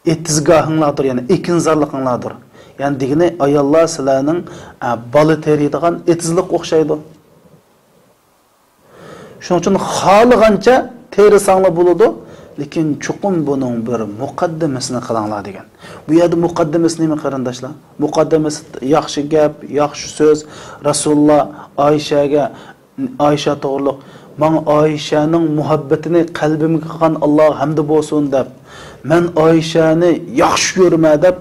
ئېتىزگاھىڭلاردۇر، يەنى ئېكىنزارلىقىڭلاردۇر. يەنى دېگىنى، ئاياللار سىلەرنىڭ، ئە، بالا تېرىيدىغان ئېتىزلىققا ئوخشايدۇ. شۇنىڭ ئۈچۈن خالىغانچە تېرىساڭلار بولىدۇ، لېكىن چوقۇم بۇنىڭ بىر مۇقەددىمىسىنى قىلىڭلار دېگەن. بۇ يەردە مۇقەددىمىسى نېمە، قېرىنداشلار؟ مۇقەددىمىسى ياخشى گەپ، ياخشى سۆز. رەسۇلۇللا ئائىشەگە، ئائىشە توغرۇلۇق، ماڭا ئائىشەنىڭ مۇھەببىتىنى قەلبىمگە قىلغان ئاللاغا ھەمدى بولسۇن دەپ، مەن ئائىشەنى ياخشى كۆرىمەن دەپ،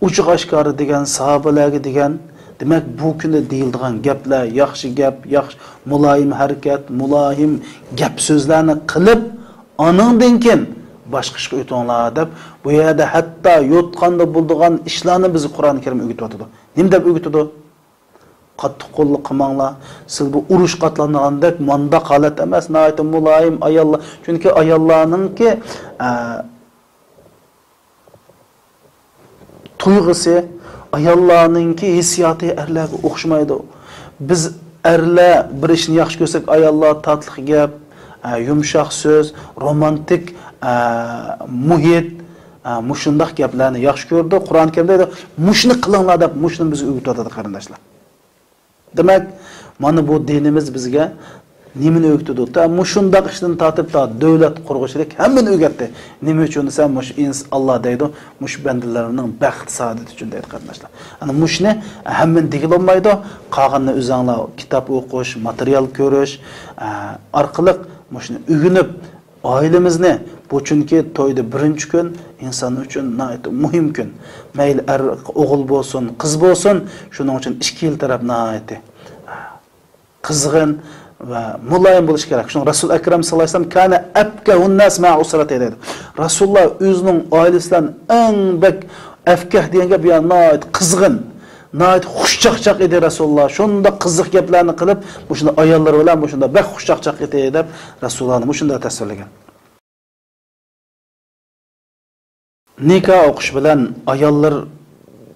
ئوچۇق ئاشكارا دېگەن، ساھابىلەرگە دېگەن. دېمەك، بۇ كۈندە دېيىلىدىغان گەپلەر، ياخشى گەپ، ياخشى، مۇلايىم ھەرىكەت، مۇلايىم گەپ سۆزلەرنى قىلىپ، ئانىڭدىن كېيىن باشقا ئىشقا ئۆتۈڭلار دەپ، بۇ يەردە ھەتتا يوتقاندا بولىدىغان ئىشلارنى بىزگە قۇرئان كەرىم ئۆگىتىۋاتىدۇ. نېمە دەپ ئۆگىتىدۇ؟ قاتتىق قوللۇق قىلماڭلار. سىز بۇ ئۇرۇشقا ئاتلانغاندەك مانداق ھالەت ئەمەس، ناھايىتى مۇلايىم ئاياللار. چۈنكى ئاياللارنىڭكى، ئە، تۇيغۇسى، ئاياللارنىڭكى ھېسسىياتى ئەرلەرگە ئوخشىمايدۇ. بىز ئەرلەر بىر ئىشنى ياخشى كۆرسەك، ئاياللار تاتلىق گەپ، ئە، يۇمشاق سۆز، رومانتىك، ئە، مۇھىت، ئە، مۇشۇنداق گەپلەرنى ياخشى كۆرىدۇ. قۇرئان كەرىمدە مۇشۇنى قىلىڭلار دەپ، مۇشۇنى بىزگە ئۆگىتىۋاتىدۇ، قېرىنداشلار. دېمەك، مانا بۇ دىنىمىز بىزگە نېمىنى ئۆگىتىدۇ؟ تا مۇشۇنداق ئىشتىن تارتىپ تا دۆلەت قۇرغۇچىلىك ھەممىنى ئۆگەتتى. نېمە ئۈچۈن دېسە، مۇشۇ ئىنس-، ئاللا دەيدۇ، مۇشۇ بەندىلەرنىڭ بەخت سائادىتى ئۈچۈن دەيدۇ، قېرىنداشلار. ئەنە مۇشۇنى ھەممىنى دېگىلى بولمايدۇ. قالغىنىنى ئۆزۈڭلار كىتاب ئوقۇش، ماتېرىيال كۆرۈش، ئە، ئارقىلىق مۇشۇنى ئۆگىنىپ، ئائىلىمىزنى، بۇ چۈنكى تويدا بىرىنچى كۈن ئىنسان ئۈچۈن ناھايىتى مۇھىم كۈن. مەيلى ئەر ئوغۇل بولسۇن، قىز بولسۇن، شۇنىڭ ئۈچۈن ئىككىلا تەرەپ ناھايىتى قىزغىن ۋە مۇلايىم بولۇشى كېرەك. شۇڭا رەسۇل ئەكرەم ساللاللاھۇ ئەلەيھى ۋەسەللەم كانە ئەپكەھۇن ناس مەئە ئۇسرەتىھى دەيدۇ. رەسۇلۇللا ئۆزىنىڭ ئائىلىسى بىلەن ئەڭ بەك ئەپكەھ دېگەن گەپ، يەنى ناھايىتى قىزغىن، ناھايىتى خۇشچاقچاق ئىدى رەسۇلۇللا. شۇنداق قىزىق گەپلەرنى قىلىپ، مۇشۇنداق ئاياللىرى بىلەن مۇشۇنداق بەك خۇشچاقچاق ئىدى دەپ رەسۇلۇللانى مۇشۇنداق تەسۋىرلىگەن. نىكاھ ئوقۇش بىلەن ئاياللار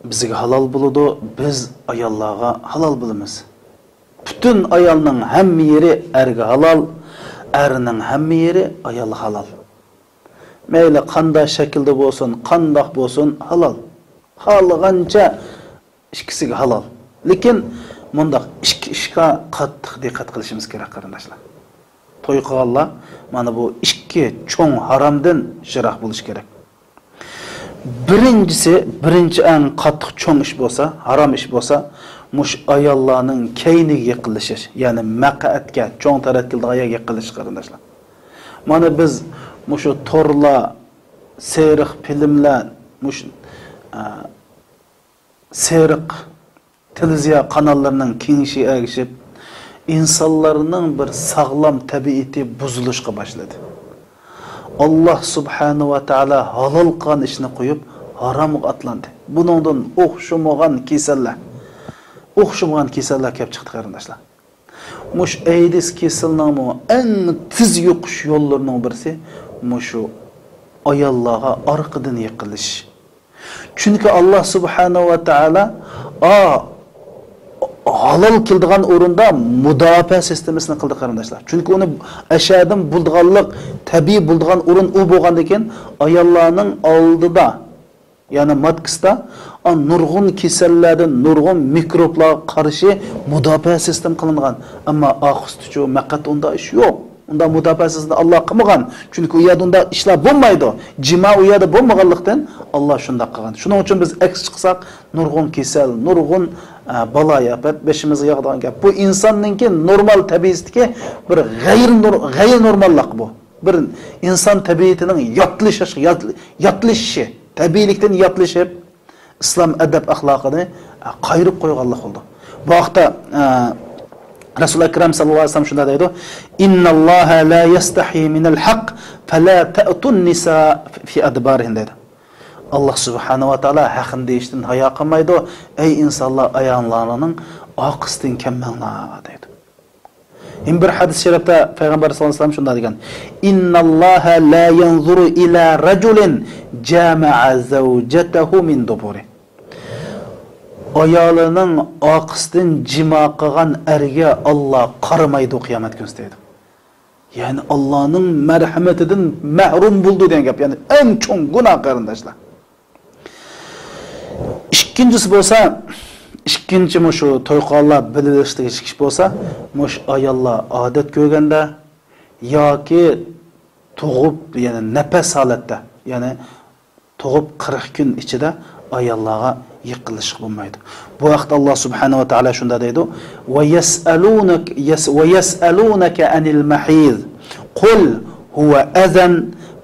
بىزگە ھالال بولىدۇ، بىز ئاياللارغا ھالال بولىمىز. پۈتۈن ئايالنىڭ ھەممە يېرى ئەرگە ھالال، ئەرنىڭ ھەممە يېرى ئايالغا ھالال. مەيلى قانداق شەكىلدە بولسۇن، قانداق بولسۇن، ھالال. خالىغانچە ئىككىسىگە ھالال. لېكىن مۇنداق ئىككى ئىشقا قاتتىق دىققەت قىلىشىمىز كېرەك، قېرىنداشلار. توي قىلغانلار مانا بۇ ئىككى چوڭ ھارامدىن يىراق بولۇش كېرەك. بىرىنچىسى، بىرىنچى ئەڭ قاتتىق چوڭ ئىش بولسا، ھارام ئىش بولسا، مۇشۇ ئاياللارنىڭ كەينىگە يېقىنلىشىش، يەنى مەقئەتكە، چوڭ تەرەت كېلىدىغان يەرگە يېقىنلىشىش، قېرىنداشلار. مانا بىز مۇشۇ تورلار، سېرىق فىلىملەر، مۇشۇ، ئە، سېرىق تېلېۋىزىيە قاناللىرىنىڭ كېڭىيىشىگە ئەگىشىپ، ئىنسانلارنىڭ بىر ساغلام تەبىئىتى بۇزۇلۇشقا باشلىدى. ئاللا سۇبھانەھۇ ۋە تائالا ھالال قىلغان ئىشنى قويۇپ، ھارامغا ئاتلاندى. بۇنىڭدىن ئوخشىمىغان كېسەللەر، ئوخشىمىغان كېسەللەر كېلىپ چىقتى، قېرىنداشلار. مۇشۇ ئەيدىس كېسىلىنىڭمۇ ئەڭ تېز يۇقۇش يوللىرىنىڭ بىرسى مۇشۇ ئاياللارغا ئارقىدىن يېقىنلىشىش. چۈنكى ئاللا سۇبھانەھۇ ۋە تائالا، ئا، ھالال كېلىدىغان ئورۇندا مۇداپىئە سىستېمىسىنى قىلدى، قېرىنداشلار. چۈنكى ئۇنى ئەشەدىن بولىدىغانلىق، تەبىئىي بولىدىغان ئورۇن ئۇ بولغاندىن كېيىن، ئاياللارنىڭ ئالدىدا، يەنى ماتكىسىدا، ئا، نۇرغۇن كېسەللەردىن، نۇرغۇن مىكروبلارغا قارشى مۇداپىئە سىستېما قىلىنغان. ئەمما ئاخىستىچۇ، مەقئەت ئۇنداق ئىش يوق. ئۇنداق مۇداپىئە سىزنى ئاللا قىلمىغان. چۈنكى ئۇ يەردە ئۇنداق ئىشلار بولمايدۇ. جىما ئۇ يەردە بولمىغانلىقتىن، ئاللا شۇنداق قىلغان. شۇنىڭ ئۈچۈن بىز ئەكس چىقساق، نۇرغۇن كېسەل، نۇرغۇن، ئە، بالايىئاپەت بېشىمىزغا ياغىدىغان گەپ. بۇ ئىنساننىڭكى نورمال تەبىئىتىدىكى بىر غەيرىي نۇر-، غەيرىي نورماللىق بۇ. بىر ئىنسان تەبىئىتىنىڭ ياتلىشىش، يات-، ياتلىشىشى، تەبىئىيلىكتىن ياتلىشىپ، ئىسلام ئەدەپ ئەخلاقىنى، ئە، قايرىپ قويغانلىق بولىدۇ. بۇ ھەقتە، ئە، رەسۇل ئەكرەم ساللاللاھۇ ئەلەيھى ۋەسەللەم شۇنداق دەيدۇ: «إن الله لا يستحي من الحق فلا تأتوا النساء في أدبارهن» دەيدۇ. ئاللا سۇبھانەھۇ ۋە تائالا ھەقنى دېيىشتىن ھايا قىلمايدۇ. ئەي ئىنسانلار، ئاياللارنىڭ ئارقىسىدىن كەلمەڭلار دەيدۇ. يەنە بىر ھەدىس شەرىپتە پەيغەمبەر ساللاللاھۇ ئەلەيھى ۋەسەللەم شۇنداق دېگەن: «إن الله لا ينظر إلى رجل جامع زوجته من دبره». ئايالىنىڭ ئارقىسىدىن جىما قىلغان ئەرگە ئاللا قارىمايدۇ قىيامەت كۈنىسى دەيدۇ. يەنى ئاللانىڭ مەرھەمىتىدىن مەھرۇم بولدى دېگەن گەپ. يەنى ئەڭ چوڭ گۇناھ، قېرىنداشلار. ئىككىنچىسى بولسا، ئىككىنچى مۇشۇ توي قىلغانلار بىلىۋېلىشقا تېگىشلىك ئىش بولسا، مۇشۇ ئاياللار ئادەت كۆرگەندە ياكى تۇغۇپ، يەنى نەپەس ھالەتتە، يەنى تۇغۇپ قىرىق كۈن ئىچىدە ئاياللارغا يېقىنلىشىشقا بولمايدۇ. بۇ ھەقتە ئاللا سۇبھانەھۇ ۋە تائالا شۇنداق دەيدۇ: «ويسألونك، يس-، ويسألونك عن المحيض قل هو أذى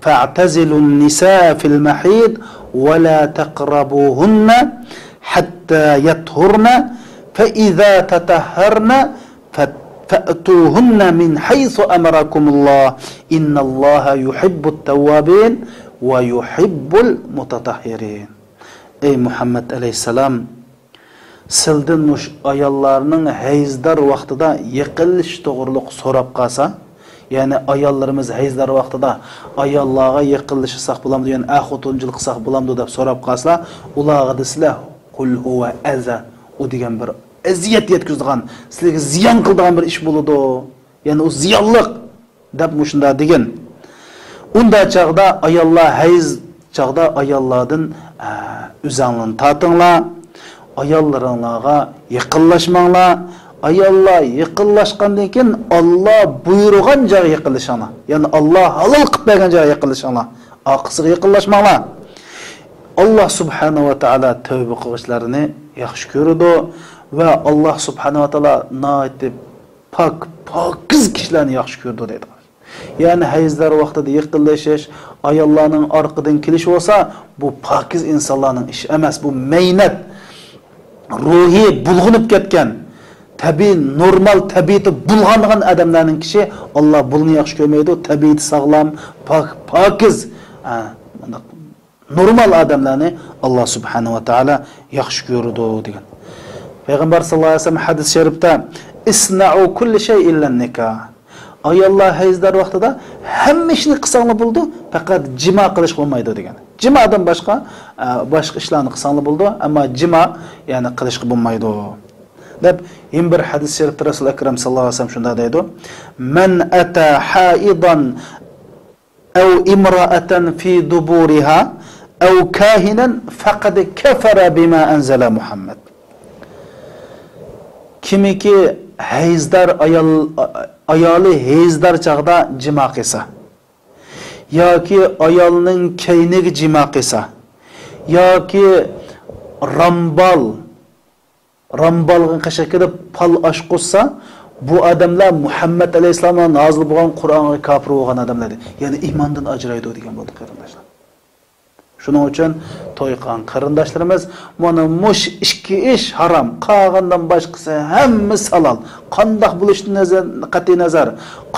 فاعتزلوا النساء في المحيض ولا تقربوهن حتى يطهرن فإذا تطهرن فأتوهن من حيث أمركم الله إن الله يحب التوابين ويحب المتطهرين». ئەي مۇھەممەد ئەلەيھىسسالام، سىلدىن مۇشۇ ئاياللارنىڭ ھەيزدار ۋاقتىدا يېقىنلىشىش توغرۇلۇق سوراپ قالسا، يەنى ئاياللىرىمىز ھەيزدار ۋاقتىدا ئاياللارغا يېقىنلىشساق بولامدۇ، يەنى ئەر خوتۇنچىلىق قىلساق بولامدۇ دەپ سوراپ قالسىلا، ئۇلارغا دېسىلە، «قۇل ھۇۋە ئەزا»، ئۇ دېگەن بىر ئەزىيەت يەتكۈزىدىغان، سىلەرگە زىيان قىلىدىغان بىر ئىش بولىدۇ. يەنى ئۇ زىيانلىق دەپ مۇشۇنداق دېگىن. ئۇنداق چاغدا ئاياللار ھەيز چاغدا ئاياللاردىن، ئە، ئۆزەڭلارنى تارتىڭلار، ئاياللىرىڭلارغا يېقىنلاشماڭلار. ئاياللار يېقىنلاشقاندىن كېيىن ئاللا بۇيرۇغان جايغا يېقىنلىشىڭلار. يەنى ئاللا ھالال قىلىپ بەرگەن جايغا يېقىنلىشىڭلار. ئارقىسىغا يېقىنلاشماڭلار. ئاللا سۇبھانەھۇ ۋە تائالا تەۋبە قىلغۇچىلارنى ياخشى كۆرىدۇ ۋە ئاللا سۇبھانەھۇ ۋە تائالا ناھايىتى پاك، پاكىز كىشىلەرنى ياخشى كۆرىدۇ دەيدۇ. يەنى ھەيزلەر ۋاقتىدا يېقىنلىشىش، ئاياللارنىڭ ئارقىدىن كېلىش بولسا، بۇ پاكىز ئىنسانلارنىڭ ئىشى ئەمەس، بۇ مەينەت، روھى بۇلغىنىپ كەتكەن، تەبىئىي، نورمال تەبىئىتى بۇلغانغان ئادەملەرنىڭ كىشى، ئاللا بۇلارنى ياخشى كۆرمەيدۇ، تەبىئىتى ساغلام، پاك، پاكىز، ھە، مۇنداق نورمال ئادەملەرنى ئاللا سۇبھانەھۇ ۋە تائالا ياخشى كۆرىدۇ دېگەن. پەيغەمبەر ساللاللاھۇ ئەلەيھى ۋەسەللەم ھەدىس شەرىپتە، «ئىسنەئۇ كۇللە شەيئىن ئىللەن نىكاھ». ئاياللار ھەيزدار ۋاقتىدا ھەممە ئىشنى قىلساڭلار بولىدۇ، پەقەت جىما قىلىشقا بولمايدۇ دېگەن. جىمادىن باشقا، ئە، باشقا ئىشلارنى قىلساڭلار بولىدۇ، ئەمما جىما، يەنى قىلىشقا بولمايدۇ دەپ، يەنە بىر ھەدىس شەرىپتە رەسۇل ئەكرەم ساللاللاھۇ ئەلەيھى ۋەسەللەم شۇنداق دەيدۇ: «مەن ئەتە ھائىدان أو امرأة في دبورها أو كاهنا فقد كفر بما أنزل محمد». كىمكى ھەيزدار ئايال، ئايالى ھەيزدار چاغدا جىما قىلسا، ياكى ئايالنىڭ كەينىگە جىما قىلسا، ياكى رامبال رامبالغا قېشىغا كېلىپ پال ئاچقۇزسا، بۇ ئادەملەر مۇھەممەد ئەلەيھىسسالامغا نازىل بولغان قۇرئانغا كاپىر بولغان ئادەملەر، يەنى ئىماندىن ئاجرايدۇ دېگەن بولدى، قېرىنداشلار. شۇنىڭ ئۈچۈن توي قىلغان قېرىنداشلىرىمىز، مانا مۇشۇ ئىككى ئىش ھارام، قالغاندىن باشقىسى ھەممىسى ھالال. قانداق بولۇشىدىن نەزەر، قەتئىي نەزەر،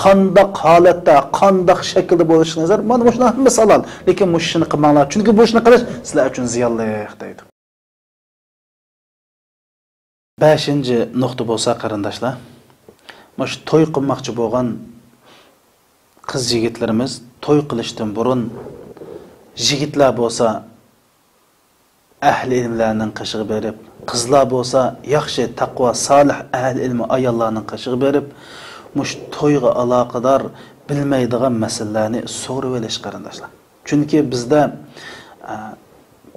قانداق ھالەتتە، قانداق شەكىلدە بولۇشىدىن نەزەر، مانا مۇشۇلار ھەممىسى ھالال. لېكىن مۇشۇ ئىشنى قىلماڭلار، چۈنكى بۇ ئىشنى قىلىش سىلەر ئۈچۈن زىيانلىق، دەيدۇ. بەشىنچى نۇقتا بولسا، قېرىنداشلار، مۇشۇ توي قىلماقچى بولغان قىز يىگىتلىرىمىز توي قىلىشتىن بۇرۇن، يىگىتلەر بولسا ئەھلى ئىلىملەرنىڭ قېشىغا بېرىپ، قىزلار بولسا ياخشى، تەقۋا، سالىھ، ئەھلى ئىلمى ئاياللارنىڭ قېشىغا بېرىپ، مۇشۇ تويغا ئالاقىدار بىلمەيدىغان مەسىلىلەرنى سورىۋېلىش، قېرىنداشلار. چۈنكى بىزدە، ئە،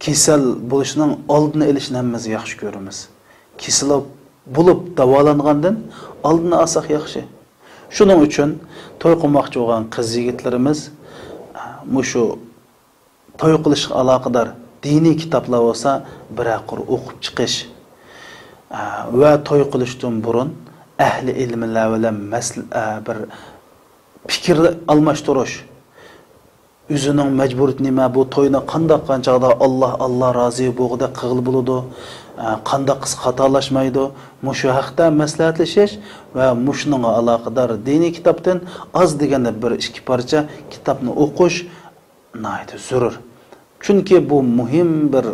كېسەل بولۇشنىڭ ئالدىنى ئېلىشنى ھەممىمىز ياخشى كۆرىمىز. كېسەل بولۇپ داۋالانغاندىن ئالدىنى ئالساق ياخشى. شۇنىڭ ئۈچۈن توي قىلماقچى بولغان قىز-يىگىتلىرىمىز، ئە، مۇشۇ توي قىلىشقا ئالاقىدار دىنىي كىتابلار بولسا بىرەر قۇر ئوقۇپ چىقىش، ئە، ۋە توي قىلىشتىن بۇرۇن ئەھلى ئىلىملەر بىلەن مەسل-، ئە، بىر پىكىر ئالماشتۇرۇش، ئۆزىنىڭ مەجبۇرىيىتى نېمە، بۇ توينى قانداق قىلغان چاغدا ئاللا، ئاللا رازى بولغۇدەك قىلغىلى بولىدۇ، ئە، قانداق قىلسا خاتالاشمايدۇ، مۇشۇ ھەقتە مەسلىھەتلىشىش ۋە مۇشۇنىڭغا ئالاقىدار دىنىي كىتابتىن ئاز دېگەندە بىر ئىككى پارچە كىتابنى ئوقۇش ناھايىتى زۆرۈر. چۈنكى بۇ مۇھىم بىر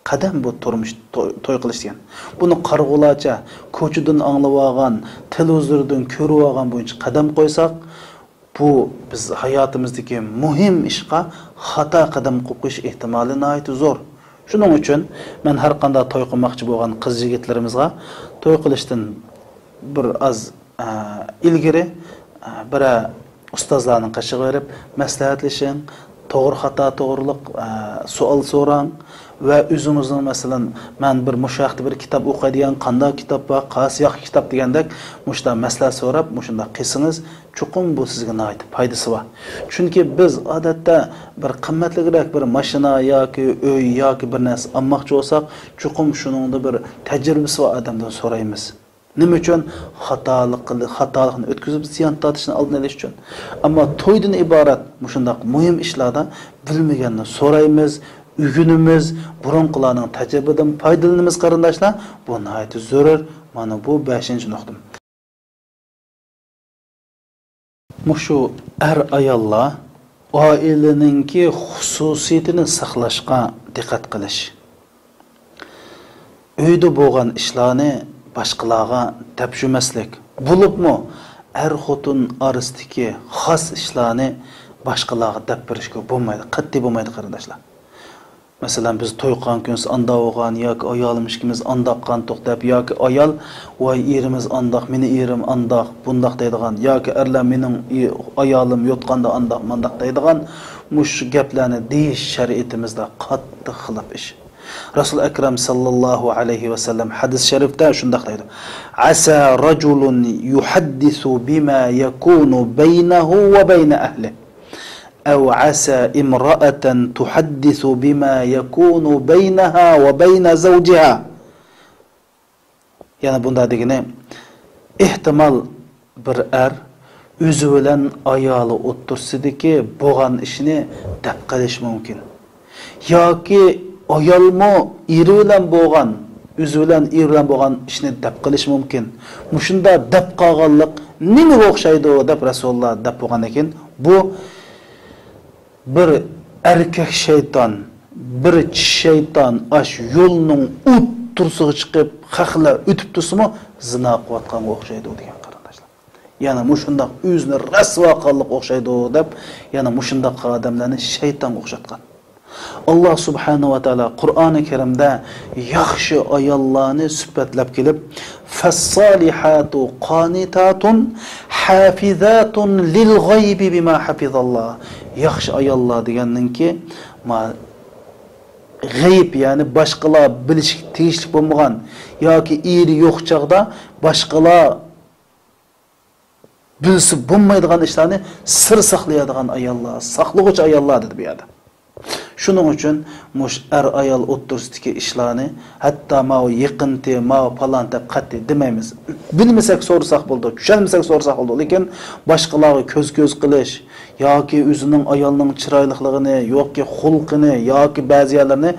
قەدەم بۇ تۇرمۇش، توي، توي قىلىش دېگەن. بۇنى قارىغۇلارچە كوچىدىن ئاڭلىۋالغان، تېلېۋىزوردىن كۆرۈۋالغان بويىچە قەدەم قويساق، بۇ بىز ھاياتىمىزدىكى مۇھىم ئىشقا خاتا قەدەم قويۇپ قويۇش ئېھتىمالى ناھايىتى زور. شۇنىڭ ئۈچۈن مەن ھەر قانداق توي قىلماقچى بولغان قىز-يىگىتلىرىمىزغا توي قىلىشتىن بىر ئاز، ئە، ئىلگىرى، ئە، بىرەر ئۇستازلارنىڭ قېشىغا بېرىپ مەسلىھەتلىشىڭ، توغرا خاتا توغرىلىق، ئە، سوئال سوراڭ ۋە ئۆزىڭىزنىڭ، مەسىلەن، مەن بىر مۇشۇ ھەقتە بىر كىتاب ئوقۇيدىغان، قانداق كىتاب بار، قايسى ياخشى كىتاب دېگەندەك مۇشۇنداق مەسلىھەت سوراپ، مۇشۇنداق قىلسىڭىز، چوقۇم بۇ سىزگە ناھايىتى پايدىسى بار. چۈنكى بىز ئادەتتە بىر قىممەتلىكرەك بىر ماشىنا ياكى ئۆي ياكى بىر نەرسە ئالماقچى بولساق، چوقۇم شۇنىڭدا بىر تەجرىبىسى بار ئادەمدىن سورايمىز. نېمە ئۈچۈن؟ خاتالىق قىل-، خاتالىقنى ئۆتكۈزۈپ زىيان تارتىشنىڭ ئالدىنى ئېلىش ئۈچۈن. ئەمما تويدىن ئىبارەت مۇشۇنداق مۇھىم ئىشلاردا بىلمىگەننى سورايمىز، ئۆگىنىمىز، بۇرۇنقىلارنىڭ تەجرىبىدىن پايدىلىنىمىز، قېرىنداشلار. بۇ ناھايىتى زۆرۈر. مانا بۇ بەشىنچى نۇقتىم. مۇشۇ ئەر-ئاياللار ئائىلىنىڭكى خۇسۇسىيىتىنى ساقلاشقا دىققەت قىلىش. ئۆيدە بولغان ئىشلارنى باشقىلارغا دەپ يۈرمەسلىك. بولۇپمۇ ئەر-خوتۇن ئارىسىدىكى خاس ئىشلارنى باشقىلارغا دەپ بېرىشكە بولمايدۇ، قەتئىي بولمايدۇ، قېرىنداشلار. مەسىلەن، بىز توي قىلغان كۈنىسى ئانداق بولغان ياكى ئايالىم ئىككىمىز ئانداق قىلغانتۇق دەپ، ياكى ئايال، ۋاي، ئېرىمىز ئانداق، مېنى ئېرىم ئانداق، بۇنداق دەيدىغان، ياكى ئەرلەر مېنىڭ ئايالىم يوتقاندا ئانداق، مانداق دەيدىغان، مۇشۇ گەپلەرنى دېيىش شەرىئىتىمىزدە قاتتىق خىلاپ ئىش. رەسۇل ئەكرەم ساللاللاھۇ ئەلەيھى ۋەسەللەم ھەدىس شەرىپتە شۇنداق دەيدۇ: «عسى رجل يحدث بما يكون بينه وبين أهله». «أو عسى امرأة تحدث بما يكون بينها وبين زوجها». يەنى بۇنداق دېگىنى، ئېھتىمال بىر ئەر ئۆزى بىلەن ئايالى ئوتتۇرىسىدىكى بولغان ئىشنى دەپ قېلىشى مۇمكىن. ياكى ئايالمۇ ئېرى بىلەن بولغان، ئۆزى بىلەن ئېرى بىلەن بولغان ئىشنى دەپ قېلىشى مۇمكىن. مۇشۇنداق دەپ قالغانلىق نېمىگە ئوخشايدۇ دەپ رەسۇلۇللا دەپ بولغاندىن كېيىن، بۇ بىر ئەركەك شەيتان، بىر چىشى شەيتان ئاش يولنىڭ ئوتتۇرىسىغا چىقىپ، خەقلەر ئۆتۈپ تۇرسىمۇ، زىنا قىلىۋاتقانغا ئوخشايدۇ دېگەن، قېرىنداشلار. يەنى مۇشۇنداق ئۆزىنى رەسۋا قىلغانلىققا ئوخشايدۇ دەپ، يەنى مۇشۇنداق ئادەملەرنى شەيتانغا ئوخشاتقان. ئاللا سۇبھانەھۇ ۋە تائالا قۇرئانى كەرىمدە ياخشى ئاياللارنى سۈپەتلەپ كېلىپ، «فالصالحات قانتات حافظات للغيب بما حفظ الله». ياخشى ئاياللار دېگەننىڭكى، ما-، غەيىب، يەنى باشقىلار بىلىشكە تېگىشلىك بولمىغان ياكى ئېرى يوق چاغدا باشقىلار بىلسە بولمايدىغان ئىشلارنى سىر ساقلايدىغان ئاياللار، ساقلىغۇچى ئاياللار دېدى بۇ يەردە. شۇنىڭ ئۈچۈن مۇشۇ ئەر-ئايال ئوتتۇرىسىدىكى ئىشلارنى ھەتتا ماۋۇ يېقىنتى، ماۋۇ پالان دەپ قەتئىي دېمەيمىز. بىلمىسەك سورىساق بولىدۇ، چۈشەنمىسەك سورىساق بولىدۇ. لېكىن باشقىلارغا كۆز-كۆز قىلىش، ياكى ئۆزىنىڭ ئايالىنىڭ چىرايلىقلىقىنى، ياكى خۇلقىنى، ياكى بەزى يەرلىرىنى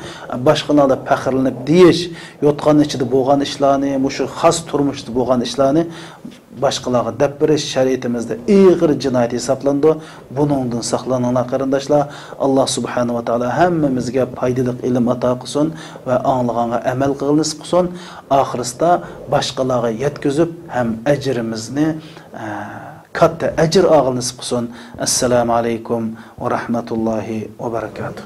باشقىلاردا پەخىرلىنىپ دېيىش، يوتقان ئىچىدە بولغان ئىشلارنى، مۇشۇ خاس تۇرمۇشتا بولغان ئىشلارنى باشقىلارغا دەپ بېرىش شەرىئىتىمىزدە ئېغىر جىنايەت ھېسابلىنىدۇ. بۇنىڭدىن ساقلىنىڭلار، قېرىنداشلار. ئاللا سۇبھانەھۇ ۋە تائالا ھەممىمىزگە پايدىلىق ئىلىم ئاتا قىلسۇن ۋە ئاڭلىغانغا ئەمەل قىلغىلى نېسىپ قىلسۇن. ئاخىرسىدا باشقىلارغا يەتكۈزۈپ ھەم ئەجرىمىزنى، ئە، كاتتا ئەجىر ئالغىلى نېسىپ قىلسۇن. ئەسسالامۇ ئەلەيكۇم ۋە رەھمەتۇللاھى ۋە بەرىكاتۇھ.